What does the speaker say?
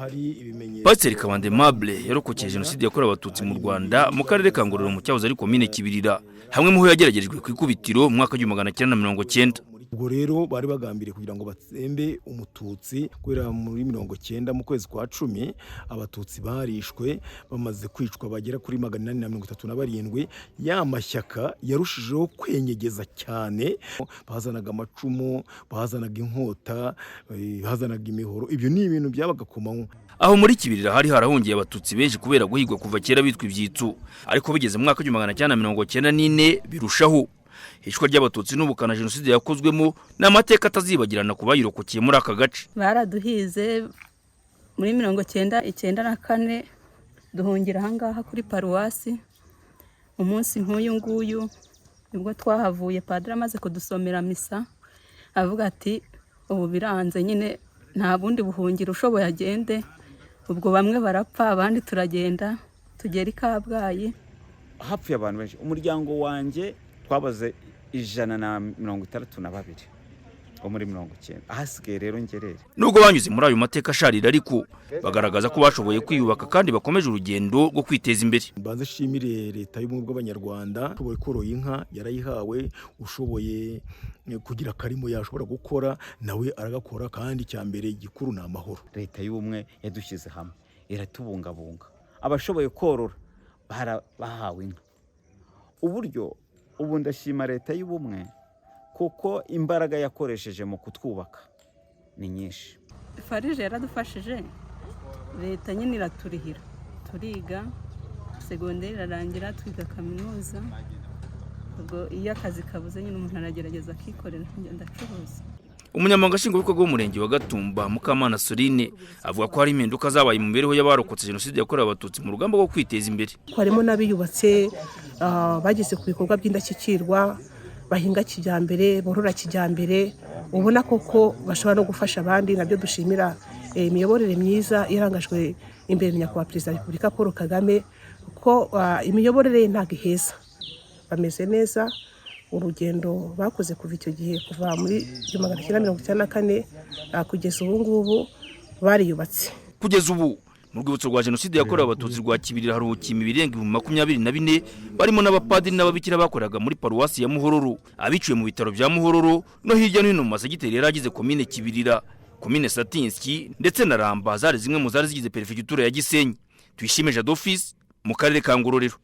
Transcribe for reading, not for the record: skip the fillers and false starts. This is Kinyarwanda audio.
Hari ibimenyetso. Pasiteri Kabanda Aimable yarokokeye Jenoside yakorewe Abatutsi mu Rwanda mu karere ka Ngororero, mu cyahoze ari Komine Kibirira, hamwe mu ho yageragerejwe ku ikubitiro mu mwaka w'1990. Ubwo rero bari bagambiriye kugira ngo batsembe Umututsi, kubera muri 90 mu kwezi kwa 10 Abatutsi barishwe. Bamaze kwicwa bagera kuri 837, ya mashyaka yarushijeho kwenyegeza cyane. Bazanaga amacumu, bazanaga inkota, bazanaga imihoro. Ibyo ni ibintu byabaga ku manywa. Aho muri Kibirira hari harahungiye Abatutsi benshi kubera guhigwa kuva kera bitwa ibyitso, ariko bigeze mu mwaka w'1994 birushaho. Ishwa ry'Abatutsi n'ubukana jenoside yakozwemo ni amateka atazibagirana ku bayirokokeye muri aka gace. Baraduhize muri 94, duhungira ahangaha kuri paruwasi. Umunsi nk'uyu nguyu nibwo twahavuye, padiri amaze kudusomera misa, avuga ati: "Ubu biranze nyine, nta bundi buhungiro, ushoboye agende." Ubwo bamwe barapfa, abandi turagenda tugera i Kabgayi. Hapfuye abantu benshi. Umuryango wanjye twabaze 162 wo muri 90, ahasigaye rero ngerere. Nubwo banyuze muri ayo mateka asharira, ariko bagaragaza ko bashoboye kwiyubaka kandi bakomeje urugendo rwo kwiteza imbere. Mbanze nshimire Leta y'Ubumwe bw'Abanyarwanda. Ushoboye korora inka yarayihawe, ushoboye kugira akarimo yashobora gukora nawe aragakora, kandi icya mbere gikuru ni amahoro. Leta y'Ubumwe yadushyize hamwe, iratubungabunga. Abashoboye korora bahawe inka. Uburyo ubu ndashima Leta y'Ubumwe, kuko imbaraga yakoresheje mu kutwubaka ni nyinshi. FARG yaradufashije, leta nyine iraturihira, turiga segonderi irarangira, twiga kaminuza. Ubwo iyo akazi kabuze nyine umuntu aragerageza akikorera, ngenda acuruza. Umunyamabanga Nshingwabikorwa w'umurenge wa Gatumba, Mukamana Soline, avuga ko hari impinduka zabaye mu mibereho y'abarokotse Jenoside yakorewe Abatutsi mu rugamba rwo kwiteza imbere. Harimo n'abiyubatse, bageze ku bikorwa by'indashyikirwa, bahinga kijyambere, borora kijyambere, ubona koko bashobora no gufasha abandi. Nabyo dushimira imiyoborere myiza irangajwe imbere na Nyakubahwa Perezida wa Repubulika Paul Kagame, ko imiyoborere ye ntabwo iheza. Bameze neza. Urugendo bakoze kuva icyo gihe, kuva muri 1994 kugeza ubu ngubu, bariyubatse. Kugeza ubu mu rwibutso rwa Jenoside yakorewe Abatutsi rwa Kibirira haruhukiye imibiri irenga 24,000, barimo n'abapadiri n'ababikira bakoreraga muri paruwasi ya Muhororo, abiciwe mu bitaro bya Muhororo no hirya no hino mu masegiteri yari agize komine Kibirira, komine Satinsyi ndetse na Ramba, zari zimwe mu zari zigize perefegitura ya Gisenyi. Tuyishime Jadofisi, mu karere ka Ngororero.